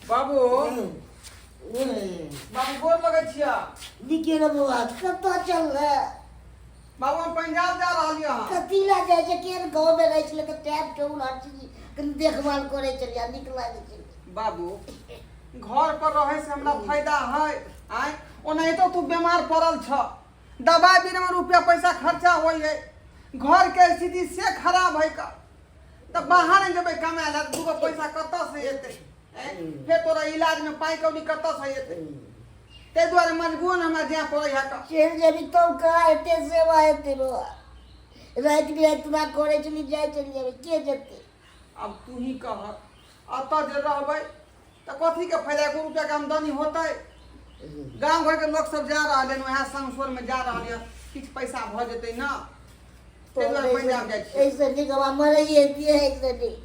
बाबू, बाबू, गोर लगै छियै। नीके रह बौआ, कतऽ चललै? बाबू, हम पंजाब जा रहलियै हँ। कथी लए जाइ छै? केहन गाँवमे रहै छलै तऽ टाइम टेबुल हर चीज कनि देखभाल करै छलियै, नीक लागै छलै। बाबू, घर पर रहै से हमरा फायदा है? आँय, ओनाहितो तू बीमार पड़ल छ, दबाइ बीरामे रुपया पैसा खर्चा होइ है, घरके स्थिति से खराब है का, तऽ बाहर नहि जेबै कमाए लए, दूगो पैसा कतऽ से एतै? फेर तोरा इलाजमे पाइ कौड़ी कतऽ से एतै? ताहि दुआरे मजबूरन हमरा जाय पड़ै है का। चलि जेबी तब कहाँ एते सेवा हेतै बौआ? राति बिराति तोरा करै छली, जाइ चलि जेबै, के जेतै? आब तू ही कह, एतऽ जे रहबै तऽ कथीके फायदा? एको रुपैआके आमदनी होतै? गाँव घरके लोक सब जा रहल हन, उएह संगसोरमे जा रहल यऽ, किछु पैसा भऽ जेतै ने, ताहि दुआरे पंजाब जाइ छियै। एहिसँ नीक हमरा मरैए दिए, एहिसँ नीक।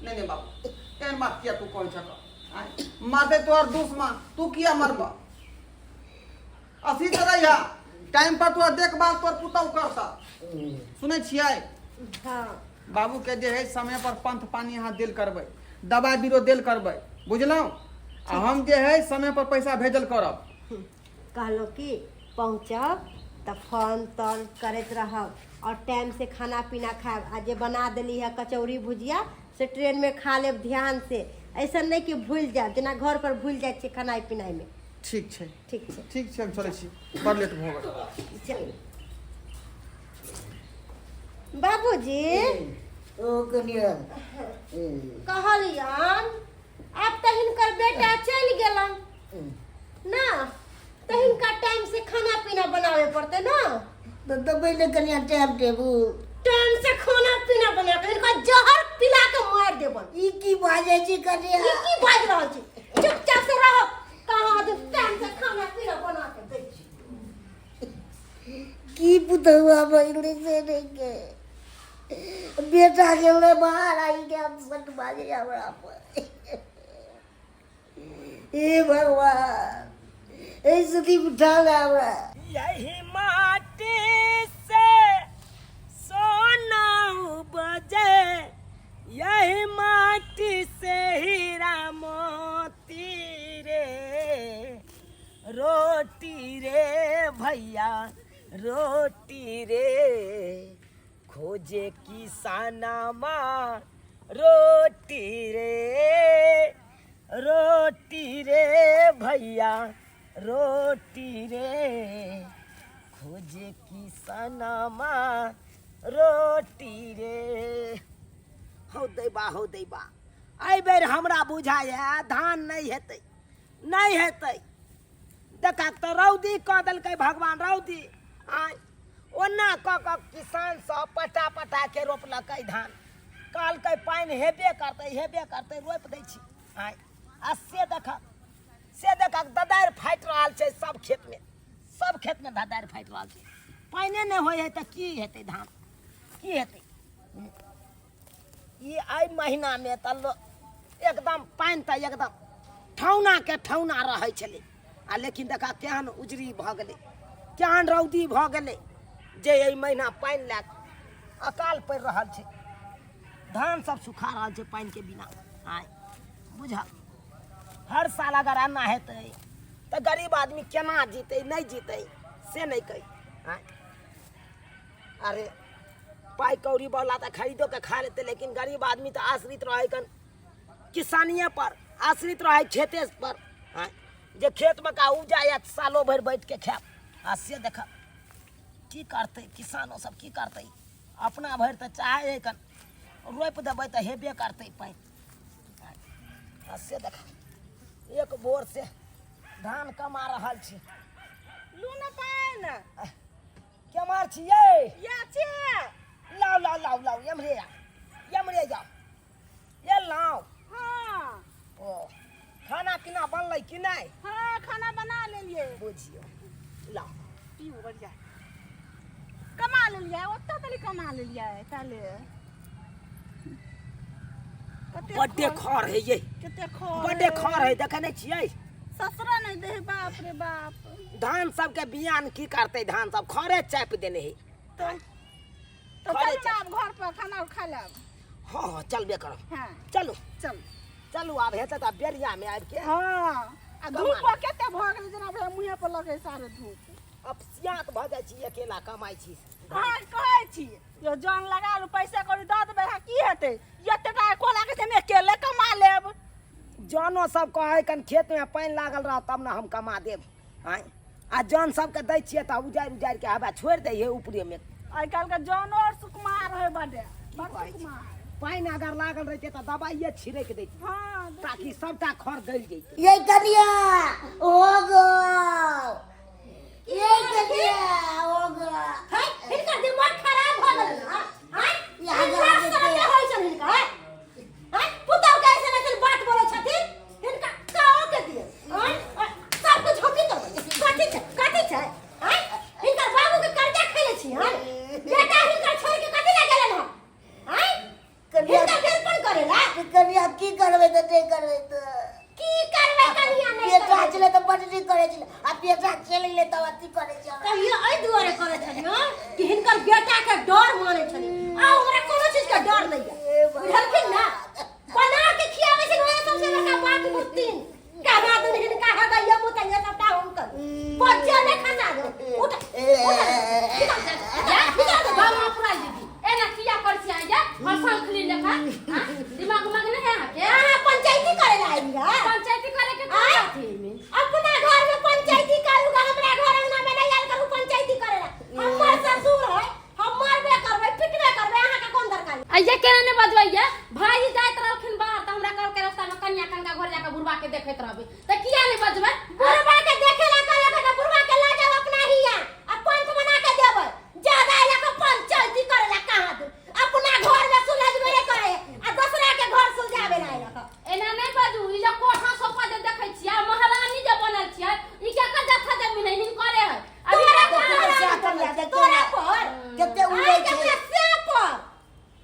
नहि नहि बाबू, एहन बात किया तू कहै छह? आँय, मरतै तोहर दुश्मन, तू किया मरबह? अथी तऽ रहिया, टाइम पर तोहर देखभाल तोहर पुतहु करतह। सुनै छियै? हाँ। बाबूके जे है समय पर पंथ पानी अहाँ देल करबै, दबाइ बीरो देल करबै, बुझलहुँ? आ हम जे है समय पर पैसा भेजल करब। कहलहुँ कि पहुँचब तऽ फोन तोन करैत रहब आओर टाइमसँ खाना पीना खायब, आ जे बना देली है कचौड़ी भुजिया से ट्रेनमे खा लेब ध्यानसँ। ऐसन नहि कि भूलि जायब, जेना घर पर भूलि जाइ छियै खेनाइ पिनाइमे। ठीक छै। ठीक छै। ठीक छै, हम चलै छी, बड़ लेट भऽ गेल। चलू बाबूजी। ओ कनिया। कहलियन, आब तऽ हिनकर बेटा चलि गेलन ना, तऽ हिनका टाइम से खाना पीना बनावे पड़तै ना। तऽ देबै ने कनिया टाइम टेबुल? टाइम से खाना पीना बना के हिनका जहर पिला के मारि देबन। ई की बाजै छी कनिया? ई की बाजि रहल छी? चुपचाप से रहो। कहाँ दू टाइम से खाना पीना बना के दै छी। की पुतहुआ बजलै से नहि के बेटा गेलै बाहर, आई के सट बाजै हमरा पर। हे भगवान, एहि स्थिति उठा ले हमरा। यही माटी से सोना उपजे, यही माटी से हीरा मोती रे, रोटी रे भैया रोटी रे, खोजे किसानमा रोटी रे, रोटी रे भैया रोटी रे, खोजे किसानमा रोटी रे। हौ दैबा, हौ दैबा, एहि बेर हमरा बुझाइए धान नहि हेतै, नहि हेतै। देखा तऽ रौदी कऽ देलकै भगवान, रौदी। आँय, ओना कऽ कऽ किसान सब पटा पटा के रोपलकै धान, कहलकै पानि हेबे करतै, हेबे करतै, रोपि दै छी। आँय, आ से देखक, से देखक, ददारि फाटि रहल छै सब खेतमे, सब खेतमे ददारि फाटि रहल छै। पानिए नहि होइ हइ तऽ की हेतै धान, की हेतै? ई एहि महीनामे तऽ लोक एकदम पानि तऽ एकदम ठौनाके ठौना रहै छलै, आ लेकिन देखा केहन उजरी भऽ गेलै, केहन रौदी भऽ गेलै जे एहि महीना पानि लए कऽ अकाल पड़ि रहल छै। धान सब सुखा रहल छै पानिके बिना। आँय बुझल, हर साल अगर एना हेतै तऽ गरीब आदमी केना जीतै, नहि जीतै से नहि कहि। आँय, अरे पाइ कौड़ी वाला तऽ खरीदो के खा लेतै, लेकिन गरीब आदमी तऽ आश्रित रहै कन किसानिए पर, आश्रित रहै खेते पर। आँय, जे खेतमे का उपजा आयत सालो भरि बैठ के खायब। आ से देखब की करतै किसानो सब, की करतै? अपना भरि तऽ चाहै है कन रोपि देबै तऽ हेबे करतै पानि। आ से देख, एक भोर से धान कमा रहल छी। लू ने पानि। केम्हर छियै? या छियै। लाउ लाउ लाउ लाउ, एम्हरे आ, एम्हरे जाउ, ये लाउ। हाँ। ओ खाना पीना बनलै कि नहि? हाँ, खाना बना लेलियै। बुझियौ, लाउ। पीऊ बढ़िया। कमा लेलियै, ओतऽ तली कमा लेलियै ताले। कते बड्डे खर है ये। कते खर। बड्डे खर है, देखै नहि छियै? ससुरा नहि दे, बाप रे बाप। धान सबके बियान की करतै? धान सब खरे चापि देने है। तो खरे चलू ना आब घर पर खाना खा ले। चलब। हाँ हाँ चलबे करब। हाँ। चलू। चल। चलू आब हेतै तऽ बेरिया में आबि के। हाँ आ धूप कते भऽ गेलै जेना भेलै मुँहे पर लगै सारे धूप। अपसियात भऽ जाइ छी अकेला कमाइ छी। अहाँ कहै छी यो जन लगा लू पैसा कौड़ी दऽ देबै अहाँ की हेतै एते टाका कोना के हम अकेले कमा लेब। जनो सब कहै कन खेत में पानि लागल रह तब ने हम कमा देब। आँय आ जन सबके दै छियै तऽ उजाड़ि उजाड़ि के हवा छोड़ि दै है ऊपरे में। आइ काल्हि के जनो आर सुकुमार है बडे बड़ सुकुमार। पानि अगर लागल रहितै तऽ दबाइए छिड़कि दैतियै। हाँ, ताकि सबटा खर गलि जैतै। ये कनिया हो गो ये कनिया हो गो। है हिनकर दिमाग खराब भ गेल हां हां यहाँ लाज शरम नहि होइ छनि हिनका हां पुतहु के ऐसे ऐसे बात बोलै छथिन हिनका काओ के दिए हां सब कुछ हम की करबै कथी छै कथी छै हां हिनकर बाबू के कर्जा खेले छी हां बेटा हिनकर छोड़ के कथी लए गेलन हन हां कनिया हिनकर बेलपन करेला। कनिया की करबै तऽ नहि करबै तऽ की करबै कनिया नहि बेटा करबै। छलै तऽ बड नीक करै छलै आ बेटा चलि गेलै तब अथी करै छै। कहियो एहि दुआरे करै छलियै हँ कि हिनकर बेटा के डर मानै छलियै आ हमरा कोनो चीज के डर नहि यऽ बुझलखिन ना। बना के खियाबै छै ओहे सबसे बड़का बात बुझथिन। कहाँ दिन हिनका हगैया मुतैया सबटा हुनकर बच्चा नहि खसा दो। उठ उठ निकल जा निकल बाबा पूरा दीदी एना किया करै छी अहाँ जा हरसान खली लेखा हाँ? दिमाग उमाग नहीं है अहाँके? अहाँ पंचायती करे ला आइली है? पंचायती करे के आँय? कोन बात है एहिमे? अपना घर में पंचायती करूँगा हमरा घर अंगना में नहीं आयल करू पंचायती करे ला। हमर ससुर है हम मारबे करबै पिटबे करबै अहाँ के कोन दरकार? आइये केना ने बजबैये भाई जाइत रहलखिन बाहर तऽ हमरा कहलकै रास्ता में कनिया कनका घर जाके बुढ़बा के देखैत रहबै तऽ किया ने बजबै? बुढ़बा के देखे ला कहलक तऽ बुढ़बा के ला जाओ अपना हिया आ पंच बना के देबै। ज्यादा एला के पंचायती करे ला कहाँ दे अपना घर में सुलझबे ने करे आ दोसरा के घर सुलझाबे ला एला के। एना नहीं बाजू ई जे कोठा सोफा जे देखै छियै महारानी जे बनल छियै ई केकर जथा जमीन है हिनकरे है। अभी तोरा तक पर से कनिया देखियौ तोरा ने, पर कते उड़ै आइ छै। केकरा से पर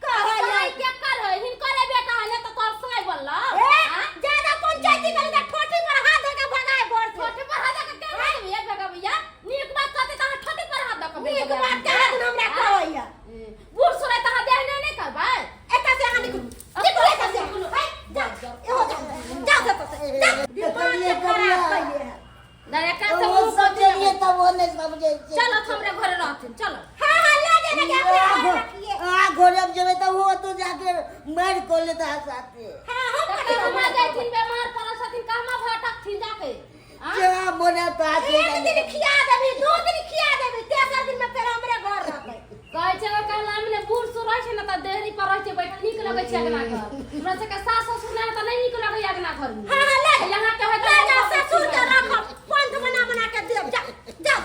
कहै साई केकर है हिनकरे बेटा है ने तऽ तोर साई बनल। ए ज्यादा पंचायती करी त ठोटी पर हाथ धऽ के भगाए घर से। ठोटी पर हाथ धऽ के केना देबै भगबैया? नीक बात कहतै तऽ अहाँ ठोटी पर हाथ धऽ के नीक बात कहत हमरा कहैया। बूढ़ सुनै तऽ अहाँ देह नहि करबै। एतऽ से अहाँ निकलू निकलू एतऽ से हे जा एहो जा जा एतऽ से जा। दिमाग के खराब कैले है। दरे का से ओ मुंह समझलियै तब ओ नहि समझै छै। चलो हमरे घरे रहथिन चलो। हाँ हाँ ले जाना के अपने घर रखिए। आ घरे हम जेबै तऽ ओ तो जाके मारि कऽ लेता है साथे। हाँ हम तऽ कथी कहमा जाइथिन बेमार पड़ल छथिन कहमा भटकथिन जाके आँ? जा मोने तो आके एक दिन खिया देबी दू दिन खिया देबी तेसर दिन में फेर हमरे घर रहबै। कहै छै ओहि कहला मे ने बूढ़ सूढ़ रहै छै ने तऽ देहरी पर रहै छै बैठल नीक लगै छै अगना घर। हमरा सबके सास ससुर नहि तऽ नहि नीक लगैया अगना घर में। हाँ हाँ ले यहाँ के है ले जा ससुर के रखब पंथ बना बना के देब जा जा।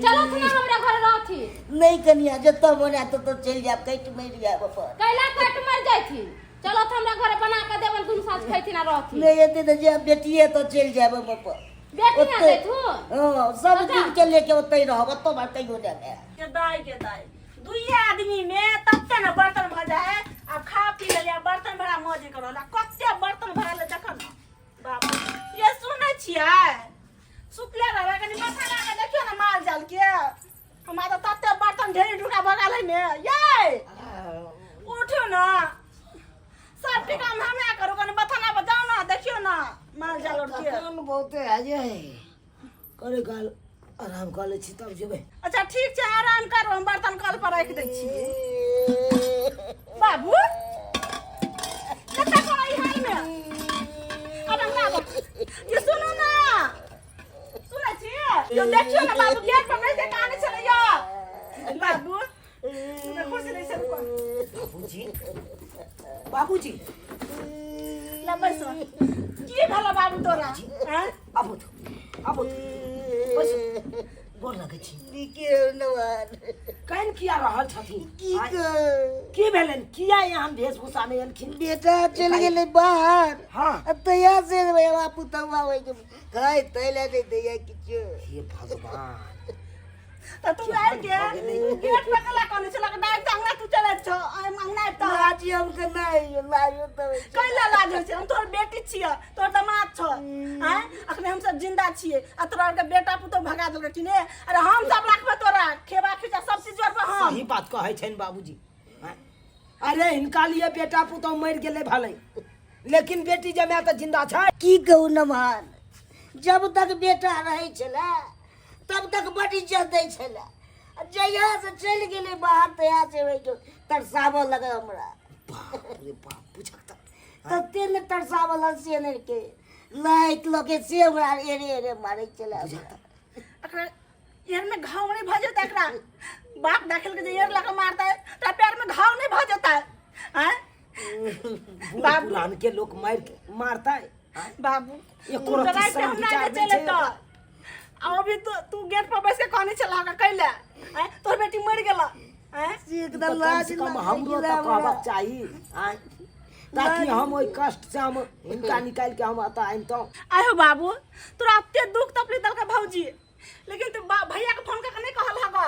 चलो ना हमरा घर रहथिन। नहीं कनिया जतऽ मोन आयत ततऽ चलि जायब कटि मरि जायब अपन। कैला कटि मरि जाइथिन? चलो तऽ हमरा घर बना के देबन दुनू साँझ खैथिन आ रहथिन। नहि एतै तऽ जायब बेटिए तऽ चलि जायब हम अपन। बेटी ना ओतै जैथुन? हँ सब दिन के लेके ओतै रहब ओतऽ बार कहियो नहि आयब। के दाई के दाई दुइये आदमी में तते ने बर्तन भऽ जाइ है आ खा पी लेलियै बर्तन भरा मजे कर रहल कते बर्तन भरा ले देखऽ ने बाप ये सुनै छियै सुतले रहबै कनि माथा लगा के देखियौ ने माल जाल के हमरा तऽ तते बर्तन ढेरी ढुका भऽ गेल है ने यै उठू ने सब काम हमरा करू कनि बथाना पर जाउ ने देखियौ ने माल जाल और के। थकान बहुते है जे करे काल आराम कऽ लै छी तब जेबै। अच्छा ठीक छै आराम करू हम बर्तन कल पर राखि दै छी। बाबू कतऽ करै हाल में अब हमरा आबऽ। ये सुनू ना सुनै छी यो देखियौ ने बाबू गेट पर बैस के कानै छलै यो बाबू कुर्सी दै छै रुको। बाबूजी बाबूजी ला बैसो। की भेलो बाबू तोरा हैं? आबू तो आबू तो बैसू गोर लगै छी। नीके नवान कान किया रहल छथिन? की आँय? कह की भेलनि? किया एहन वेशभूषा में एलखिन? बेटा चलि गेलै बाहर। हाँ। आ तहिया से बाबा पुतहुआ होइ के खाय तैला नहि दैया किछु। हे भगवान त तू आबि के गेट पर कला कहने छलक डायरेक्ट अंगना तू चलै छौ अंगना आबि तऽ लाज हम के नहि लाजो तऽ होइ छै। कैला लाज होइ छै? हम तोहर बेटी छियै तोहर दामाद छौ आँय अखने हम सब जिंदा छियै आ तोरा आरके बेटा पुतोह भगा देलकै कि ने? अरे हम सब राखबै तोरा खेबा खींचा सब चीज जोड़बै हम। सही बात कहै छनि बाबूजी। आँय? अरे हिनका लिए बेटा पुतोह मरि गेलै भले, लेकिन बेटी जमाए तऽ जिंदा छै। की कहू नमहर, जब तक बेटा रहै छलै तब तक बड इज्जत दै छलै, आ जहिया से चलि गेलै बाहर तहिया से ओहिठाम तरसाबऽ लगल हमरा। बाप रे बाप, बुझक तऽ तते ने तरसाबऽ लगल से नहि के लाइट लऽ के से हमरा एरे एरे मारै छलै हमरा। एकरा एयर में घाव नहीं भऽ जेतै? एकरा बाप दाखिल के जे एयर लऽ के मारतै तऽ पैर में घाव नहीं भऽ जेतै? आँय बूढ़ बाबू। पुरान के लोक मारि के मारतै आँय? बाबू, एको तू रत्ती दवाई पे शरम हमरा विचार जे नहि चले छै। तऽ आ अभी तू तू गेट पर बैस के कहने छला हमरा कैले आँय तोहर बेटी मरि गेल आँय। से तऽ एकदम कम लाज से कम लागै हमरो छलै तऽ हमरा। कहबाक चाही आँय, ताकि हम ओहि कष्ट से हम हिनका निकालि के हम एतऽ आनितहुँ। आयो बाबू, तोरा एते दुख तकलीफ देलकै भौजी, लेकिन तू भैया के फोन करके नहीं कहल हगा?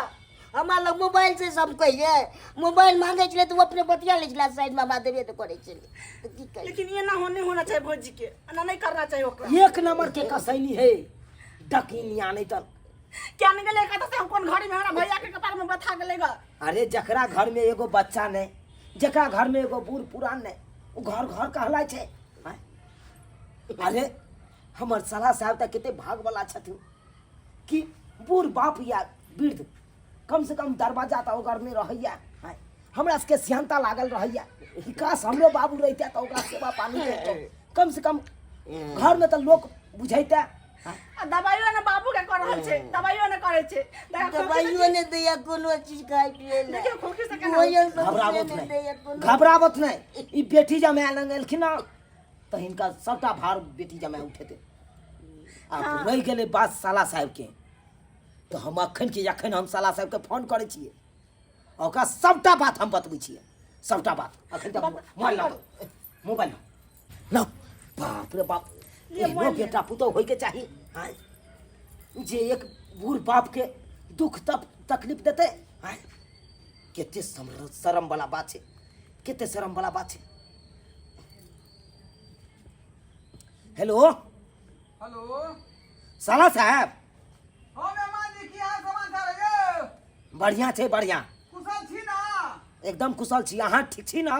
हमरा लग मोबाइल से सब कहिए, मोबाइल मांगे छलै तऽ ओ अपने बतिया लै छलै साइडमे, हमरा देबे तऽ करै छलै, तऽ की करियै? लेकिन ये ना होने होना चाहिए भौजी के, एना नहीं करना चाहिए ओकरा। एक नंबर के कसैनी है डकिनिया। नहीं तऽ क्या नहीं गेलै कतऽ से हम कोन घड़ी में हमरा भैया के कपार में बथा गेलै ग। अरे जकरा घर में एगो बच्चा नहीं, जकरा घर में एगो बूढ़ पुरान नहीं, ओ घर घर कहलाय छै आँय? अरे हमर साला साहब तऽ कते भागवला छथिन कि बूढ़ बाप या वृद्ध कम से कम दरवाजा तऽ ओगरने रहैया आँय? हमरा सबके सिहन्ता लागल रहैया कि काश हमरो बाबू रहिते तऽ ओकरा सेवा पानी करितहुँ, कम से कम घरमे तऽ लोक बुझैते आँय? आ दवाइयो ने बाबू के कर रहल छै, दवाइयो ने करै छै। देखा खोखी से दवाइयो नहि दैया कोनो चीज खाय पियै लए। देखियौ खोखी से केना भोजन सब से घबराबत नहि नहि दैया कोनो। घबराबत नहि, ई बेटी जमाए लग एलखिन हँ तऽ हिनका सबटा भार बेटी जमाए उठेतै। आब रहि गेलै बात साला साहेबके, तऽ हम अखन के अखन हम साला साहेबके फोन करै छियै आ ओकरा सबटा बात हम बतबै छियै, सबटा बात। अखन तऽ मोबाइल लाउ, मोबाइल लाउ। बाप रे बाप, लिअ एहनो मोबाइल लिअ। बेटा पुतोह होइके चाही आँय, जे एक बूढ़ बापके दुख तप तकलीफ देतै आँय? कते शरम वाला बात छै, कते शरम वाला बात छै। हेलो। हेलो। साला साहब। हाँ मेहमान जी, की हाल समाचार है यौ? बढ़िया छै, बढ़िया। कुशल छी ना? एकदम कुशल छी, अहाँ ठीक छी ना?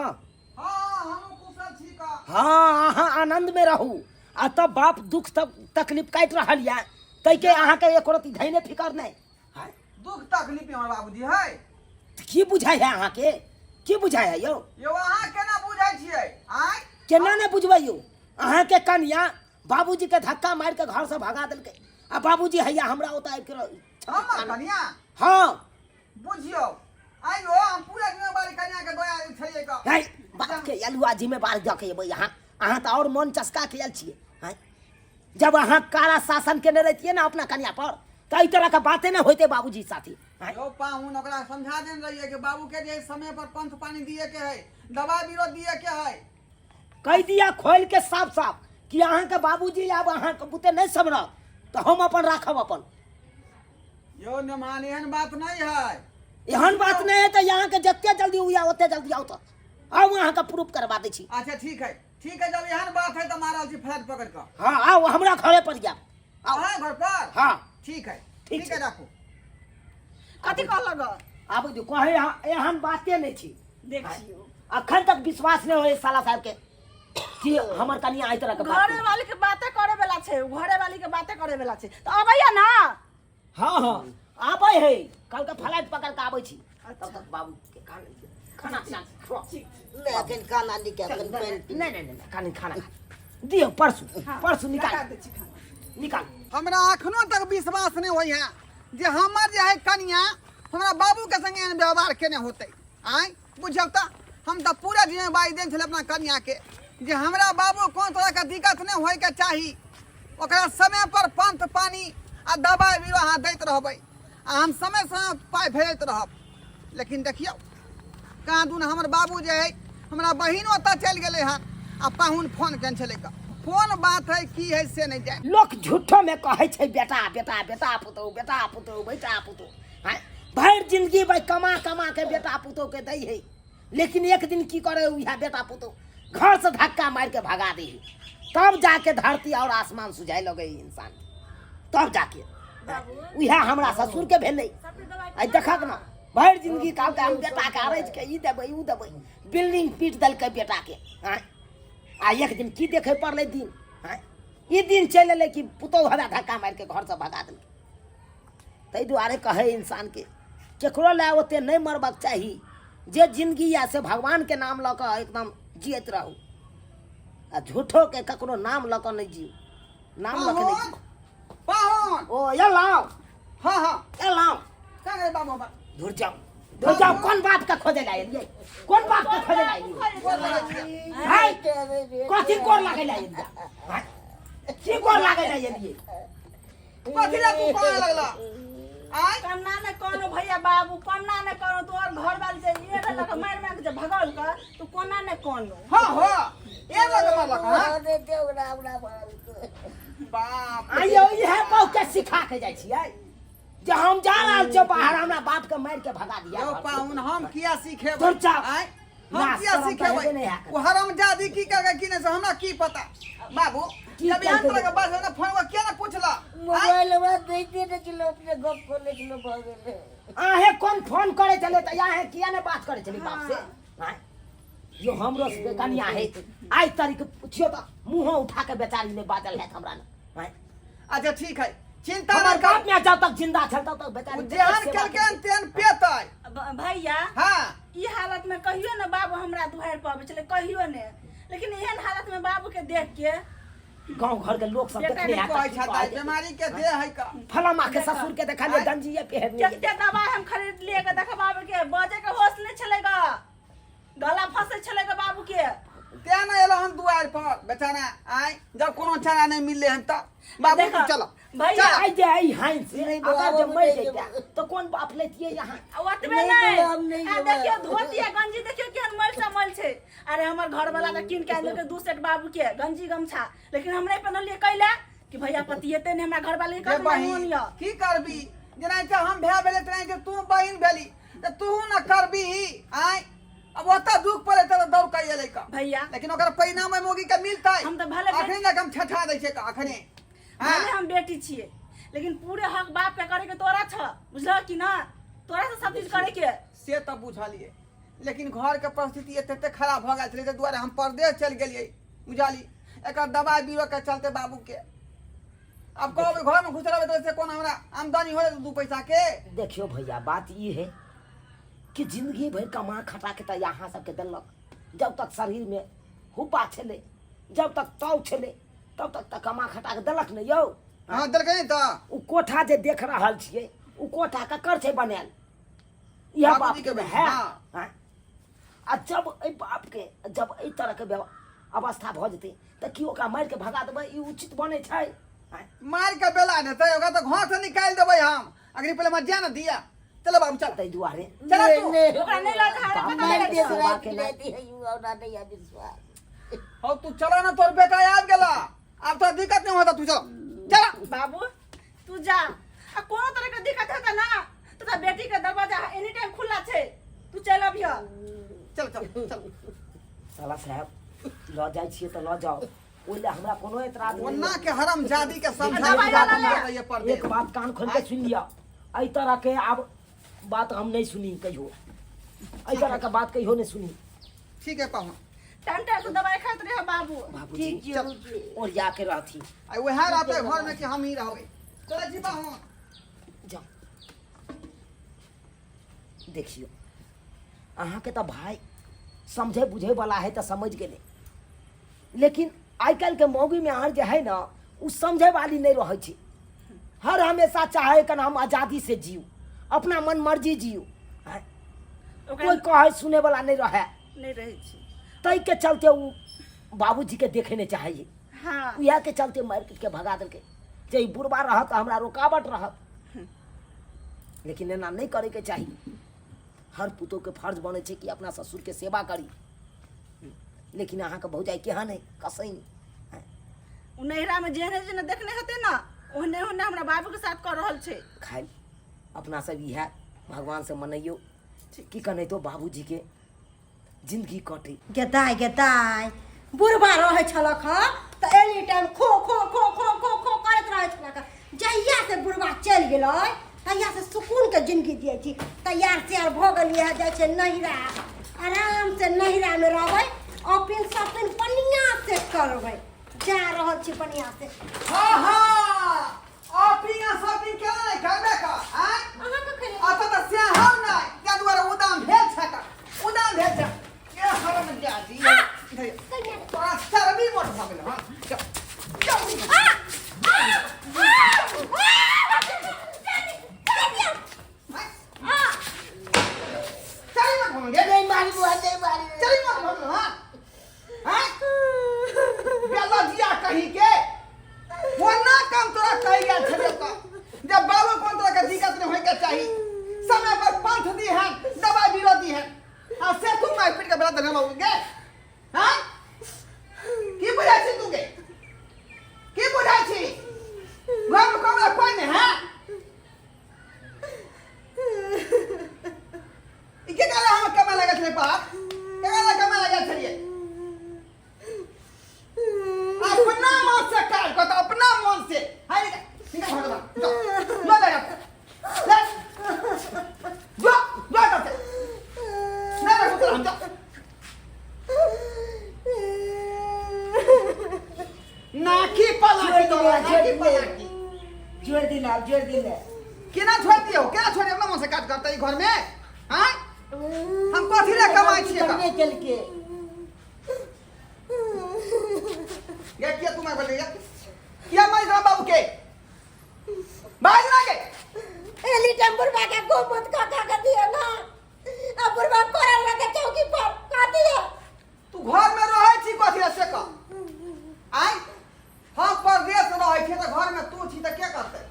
हाँ, हमहूँ कुशल छी का। हाँ, अहाँ आनंद में रहू, आ तब बाप दुख तब तकलीफ काटि रहल यऽ ताहिके अहाँके एको रत्ती धैने फिकर नहि। हाँ, दुख तकलीफ हमर बाबूजी है। की बुझाइ है अहाँके, की बुझाइ है यौ? यौ अहाँ केना बुझै छियै आँय? केना नहि बुझबै यौ, अहाँके कनिया बाबूजी के धक्का मारि के घर से भगा देलकै आ बाबूजी हैया हमरा ओतऽ आबि के हमर कनिया? हाँ। बुझियौ आइयो हम पूरा जिम्मेवारी कनिया के दया छलियै का। है बाप के अलुआ जिम्मेवार दऽ के एबै अहाँ, अहाँ तऽ आओर मन चस्का के आयल छियै। हैं, जब अहाँ कारा शासन केने रहितियै ने अपना कनिया पर तऽ एहि तरह के बाते नहि होइते बाबूजी साथी। हैं? यौ पाहुन, ओकरा समझा देने रहियै कि बाबू के जे समय पर पंथ पानी दिए के है, दवा बीरो दिए के है। कहि दिअ खोलि के साफ साफ कि अहाँके बाबूजी आब अहाँके बुते नहि सम्हरत तऽ हम अपन राखब अपन। यौ नेमान, एहन बात नहीं है। एहन बात नहि है तऽ अहाँके जते जल्दी हुए ओते जल्दी आउ, तऽ आउ, अहाँके प्रूफ करबा दै छी। अच्छा ठीक है, ठीक है, जब एहन बात है तऽ मारल छी फ्लैट पकड़ कऽ। हाँ आउ, हमरा घरे पर जायब, आउ। अहाँ घर पर? हाँ। ठीक है। ठीक ठीक है, छै। राखू। कथी कहलक ग? आब जो कहे एहन बाते नहि छी। देखियौ, अखन तक विश्वास नहि होय साला साहब के कि हमर कनिया एहि तरह के बात घरे वाली के बाते करे वाला छै, घरे वाली के बाते करे वाला छै तऽ अबैया ना? हाँ हाँ, आबै है, कल के फ्लाइट पकड़ के आबै छी। तब तक बाबू के खाना खाना पीना खुआउ। नहि, एखन खाना नहि खायब, एखन पानि पी। नहीं नहीं नहीं, खाना खाना खा दियौ, परसू परसू लगा निकाल दै छी खाना। निकाल। हमरा अखनो तक विश्वास नहीं होइ है जे हमर जे है कनिया हमरा बाबू के संगे एहन व्यवहार केने होतै आँय। बुझियौ तऽ हम तऽ पूरा जिम्मेवारी देने छलियै अपना कनिया के जे हमरा बाबू कोनो तरहके दिक्कत नहि होइके चाही, ओकरा समय पर पंथ पानी आ दबाइ बीरो अहाँ दैत रहबै आ हम समय समय पर पाइ भेजैत रहब। लेकिन देखियौ कहाँ दून हमर बाबू जे है हमरा बहिन ओतऽ चलि गेलै हन आ पाहुन फोन केने छलै कऽ, कोन बात है की है से नहि जानि। लोक झूठो में कहै छै बेटा बेटा बेटा पुतोह बेटा पुतोह बेटा पुतोह, आँय भरि जिंदगी भाई कमा कमा के बेटा पुतोह के दै है, लेकिन एक दिन की करे उएह बेटा पुतोह घर से धक्का मार के भगा दे है, तब जाके धरती और आसमान सुझाए लगे है इंसान, तब जाके उएह हमरा ससुर के भेलै। सबके दवाई आइ देखक ना। भरि जिंदगी कहलकै हम बेटाके अरैज के ई देबै ओ देबै बिल्डिंग पीट देलकै बेटाके आँय आ एक दिन की देखै पड़लै दिन आँय ई दिन चलि एलै कि पुतहु हमरा धक्का मारि के घरसँ भगा देलकै ताहि दुआरे कहै इंसानके केकरो लए ओते नहि मरबाक चाही जे जिंदगी यऽ से भगवानके नाम लऽ कऽ एकदम जियैत रहू आ झूठोके ककरो नाम लऽ कऽ नहि जियू नाम लऽ कऽ नहि पाहुन पाहुन ओ एलहुँ हाँ हाँ एलहुँ कहाँ गए बाबू बाबा धुर जाओ धुर जाओ कोन बाप के खोजे ला एलियै कोन बाप के खोजे ला एलियै हाय कथी कोर लागे ला एलियै हाय, की कोर लागे ला एलियै कथी ला तू पाए लगला आय कन्ना ने कोनो भैया बाबू कन्ना ने कोनो तोहर घर वाली जे ये लग मारि मारि के जे भगल का तू कोना ने कोनो हाँ हाँ ए लग मारलक हाँ अरे देव राम राम बाप आइयो इहे कहू के सिखा के जाइ छियै जे हम जा रहल छियै बाहर हमरा बाप के मारि के भगा दिया यौ पाहुन हम किया सिखेबै धुर जाओ। आँय हम ना, किया शरम तऽ सिखेबै हेबे नहि हैत। ओ हरामजादी की करके की नहि से हमरा की पता बाबू की जब एहन करतै? तरह के बात है ना फोन पर किया ना पूछला आँय? मोबाइल हमरा दैते नहि छलै अपने गप कऽ लै छलै भऽ गेलै अहें कोन फोन करै छलै तऽ अहें किया ने बात करै छलै बाप से आँय? यो हमरो से कनिया है आइ तारीख पुछियो तऽ मुँहो उठा के बेचारी नहि बाजल हैत हमरा ने आँय? अच्छा ठीक है चिंता हमर ना कर बाप में जब तक जिंदा छल तब तक बेचारी ओ जेहन केलकै तेहन पेतै भैया हाँ ई हालत में कहियो ने बाबू हमरा दुहार पर अबै छलै कहियो ने लेकिन एहन हालत में बाबू के देख के गांव घर के लोग सब बेटा देखने ने आया कहै छथि बीमारी के देह है का फलामा के ससुर के देखलिए गंजिए पहिरने कते दवाई हम खरीद लिए के देख बाबू के बजे के होश नहीं छलै ग गला फंसे छलै ग बाबू के तें ने एलो हन दुआर पर बेचारा आय जब कोनो चारा नहीं मिलले हन त बाबू देखो, तू चलो भैया, चल। आइ जे आई हाइन से नहीं अगर जे बाबू, मर नहीं जैता जेबै। तो कोन बाप लेतिए यहाँ आ ओतबे नहीं नहीं बौआ, हम नहीं आ जेबै। देखियो धोती आ गंजी देखियो केहन मैल समल छै अरे हमर घर वाला तऽ कीन के आनि देलकै दू सेट बाबू के गंजी गमछा लेकिन हम नहीं पहनलियै कैला कि भैया पतिएते नहीं हमरा घर वाले के गे कहत बहिन मोन यऽ की करबी जेना छै हम भए भेलै तेना छै तू बहिन भेली तऽ तू न करबी आय अब ओतऽ दुख पड़े तऽ दौड़ के एलै का भैया लेकिन ओकर परिणाम ओहि मौगी के मिलतै हम तऽ भले अखने तक हम ठठा दै छियै का अखने हाँ भले हम बेटी छियै लेकिन पूरे हक बाप के करे के तोरा छ बुझलह कि ना तोरा से सब चीज करे के से तऽ बुझलियै लेकिन घरके परिस्थिति एते एते खराब भऽ गेल छलै ताहि दुआरे हम परदेश चलि गेलियै बुझलियै एकर दबाइ बीरोके चलते बाबूके आब कहबै घरमे घुसल रहबै तऽ ओहिसँ कोन हमरा आमदनी हो जेतै दू पैसाके देखियो भैया बात ई है कि जिंदगी भरि कमा खटा के तऽ अहाँ सबके देलक जब तक शरीर में हुब्बा छलै जब तक ताव छलै तब तक तऽ कमा खटा के देलक ने यौ हँ देलकै नहि तऽ ओ कोठा जे देख रहल छियै ओ कोठा ककर छै बनायल इएह बाप बाबूजी के के बने, है हाँ। हाँ। आ जब एहि बापके जब एहि तरहके अवस्था भऽ जेतै तऽ की ओकरा मारि के भगा देबै ई उचित बनै छै आँय? मारि के बेला देतै ओकरा तऽ घर से निकालि देबै हम अखनी पहिले मजा ने दिया चलो बाबू चल ताहि दुआरे चल तू ओकरा नहि लऽ जा बाप पता मारि लगै दे छौ। दवाई खिला दी है you और नहीं है विश्वास हौ तू चलो ना तोर बेटा आबि गेला आब तोरा दिक्कत नहीं होता तू चलो चल बाबू तू जा आ कोनो तरह के दिक्कत हेतै ना तो तोरा बेटी के दरवाजा एनी टाइम खुला छै तू चलि अबिह चल चल चल साला साहब लऽ जाइ छियै तऽ लऽ जाउ ओहि लए हमरा कोनो एतराज नहि ओना के हरम जादी के समझा दबाई वाला ले। ये परदेश एक बात कान खोल के सुनि लिअ एहि तरह के आब बात हम नहि सुनी कहियो एहि तरह के बात कहियो नहि सुनी ठीक है पाहुन टाइम टाइम से दवाई खाइत रहे बाबू बाबूजी ठीक छै ओरिया के रहथी आ वएह रहते घर में कि हम ही रहबै चलै छी पाहुन जाओ देखियौ अहाँके तऽ भाय समझै बुझैवला है तऽ समझ गेलै लेकिन आइ काल्हिके मौगीमे अहाँ जे है ने ओ समझै वाली नहि रहै छै हर हमेशा चाहे कन हम आजादी से जीव अपना मन मर्जी जीव आँय, ओकरा कोइ कहै सुनैवला नहि रहै नहि रहै छै ताहिके चलते ओ बाबूजीके देखै नहि चाहै हँ इएहके चलते मारि पीट के भगा देलकै जे ई बुढ़बा रहत तऽ हमरा रुकावट रहत लेकिन एना नहि करैके चाही हर पुतोहके फर्ज बनै छै कि अपना ससुरके सेवा करी लेकिन अहाँके भौजाइ केहन है कसैन ओ नैहरामे जेहने जेहने देखने हेतै ने ओहने ओहने हमरा बाबूके साथ कऽ रहल छै खाइ अपना सब इएह भगवानसँ मनैयौ की कनैतो बाबूजीके जिंदगी कटे गेदाय गेदाय बुढ़बा रहै छलक हँ तऽ एनी टाइम खो खो खो खो खो खो करैत रहै छलक हँ। जहिया से बुढ़बा चलि गेलै तहिया से सुकून के जिंदगी जियै छी। तैयार तैयार भऽ गेलियै हँ, जाइ छियै नैहरा, आराम से नैहरा में रहबै, अपिन सपिन बढ़िया से करबै। जा रहल छी बढ़िया से। हाँ हाँ, अपिन आ सपिन केना नहि करबे का आँय? अहाँ कखन? अतऽ तऽ सेहो नहि, ताहि दुआरे उदाम भेल छै का उदाम भेल छै। ए हरम जादी, तोरा चर्बी मोट भऽ गेल। हँ, चर्बी चर्बी मोट भऽ गेल। नहीं मारी बुआ, नहीं मारी। चर्बी मोट भऽ गेल। हँ हँ, बेलजिया कहीं के ओना काम तोरा कहि गेल छलियौ तऽ जब बाबू कोन तरह के दिक्कत नहीं होय के चाही, समय पर पंथ दी है, दवाई बीरो दी है, आ से तू मार पीट के बड़ा देने बाबू गे। हाँ, की बुझाइ छी तू गे? की बुझाइ छी? घर में कमरा कोई नहीं है? ई के कहला हम कमाय लागल छलै बाप? के कहला कमाय लागल छलियै? अपना मन से काज कर, अपना मन से। हाय, निकल निकल घर से, जो जो ले ले जो जो कर से नहीं रखो तेरा हम, जो नाकी पलाकी तोरा नाकी पलाकी। जोड़ दिला, जोड़ दिला। केना छोड़ दियौ? केना छोड़? अपना मन से काज करतै ई घर में? आँय, हम कथी ले कमाइ छियै तऽ? करबे केलकै। गे, किया तू मार बोले? किया मारि तोरा बाबू के? बाज ना गे। एली टाइम बुढ़बा के गोमत का का के दिए ना, आ बुढ़बा करल रखे चौकी पर का दिए। तू घर में रहै छी कथी ले से कह। आँय, हम परदेश रहै छियै तऽ घर में तू छी तऽ के करतै?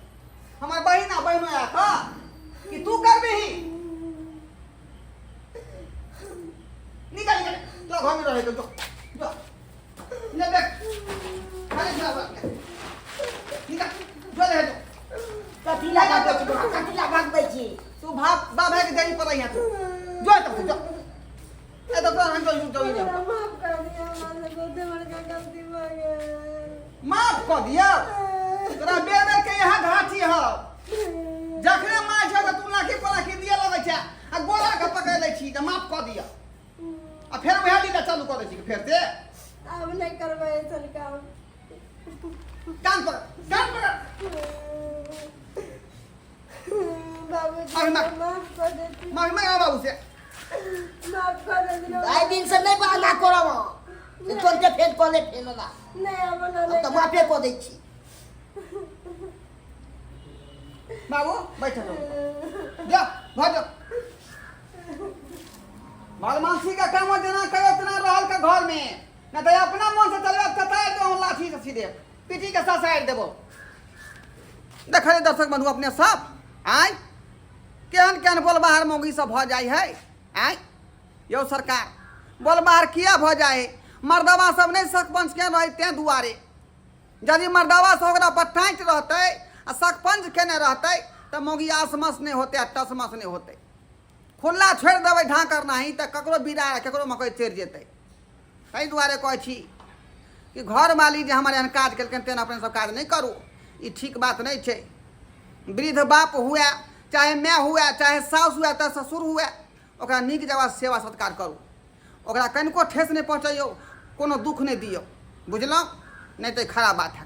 हमर बहिन आ बहिनो आय कऽ कि तू करबिही? निकल निकल, तोरा घर में रहै के जो जो ले देख खाली जा निकल जो ले जो। कथी लगा दै छी बुढ़ा? कथी लगा दै छी? तू भाप बाबा के देरी पर यहाँ तू जो तब जो ए तो तोरा हम जो जो नहीं। माफ कर दिया, हमरा से बहुते बड़का गलती भऽ गेल। माफ कऽ दियौ तोरा? बेर बेर के यहाँ घाटी हौ, जखने मार छौ तऽ तू लाठी पलाठी दिए लगै छै आ गोला के पकड़ लै छी तऽ माफ कऽ दिअ, आ फेर वएह लीला चालू कऽ दै छी फेर से। आब नहि करबै ऐसन काम। कान पकड़, कान पकड़। बाबूजी, अरे माफ कर देती। माफी मांग बाबू से। माफ कर देती। आइ दिन से नहीं बहाना करब, तुरंते फेर कऽ ले फेर ओना। नहीं, आब ना हम नहीं। तऽ माफे कऽ दै छी। बाबू, बैठ जाओ, जा घर जाओ। बदमाशी का काम जेना करो तेना रहल के घर में न तो अपना मन से चलबे तताय दो हम लाठी से सीधे पीटी के ससारि देबो। देखलियै दर्शक बंधु अपने सब, आँय, केहन केहन बोल बाहर मौगी सब भऽ जाइ है। आँय यौ सरकार, बोल बाहर किया भऽ जाइ है? मर्दबा सब नहि सकपंच के रहै, तें दुआरे। यदि मर्दबा सब ओकरा पर टाँटि रहतै आ सकपंच केने रहतै तऽ मौगी आसमस नहि होतै आ टसमस नहि होतै। खुल्ला छोड़ि देबै ढाकर नाही तऽ ककरो बिरार आ ककरो मकइ चढ़ि जेतै। ताहि दुआरे कहै छी कि घरवाली जे हमर एहन काज केलखिन तेहन अपने सब काज नहि करू, ई ठीक बात नहि छै। वृद्ध बाप हुए, चाहे माय हुए, चाहे साउस हुए, चाहे ससुर हुए, ओकरा नीक जगह सेवा सत्कार करू, ओकरा कनिको ठेस नहि पहुँचैयौ, कोनो दुःख नहि दियौ, बुझलहुँ? नहि तऽ ई खराब बात है।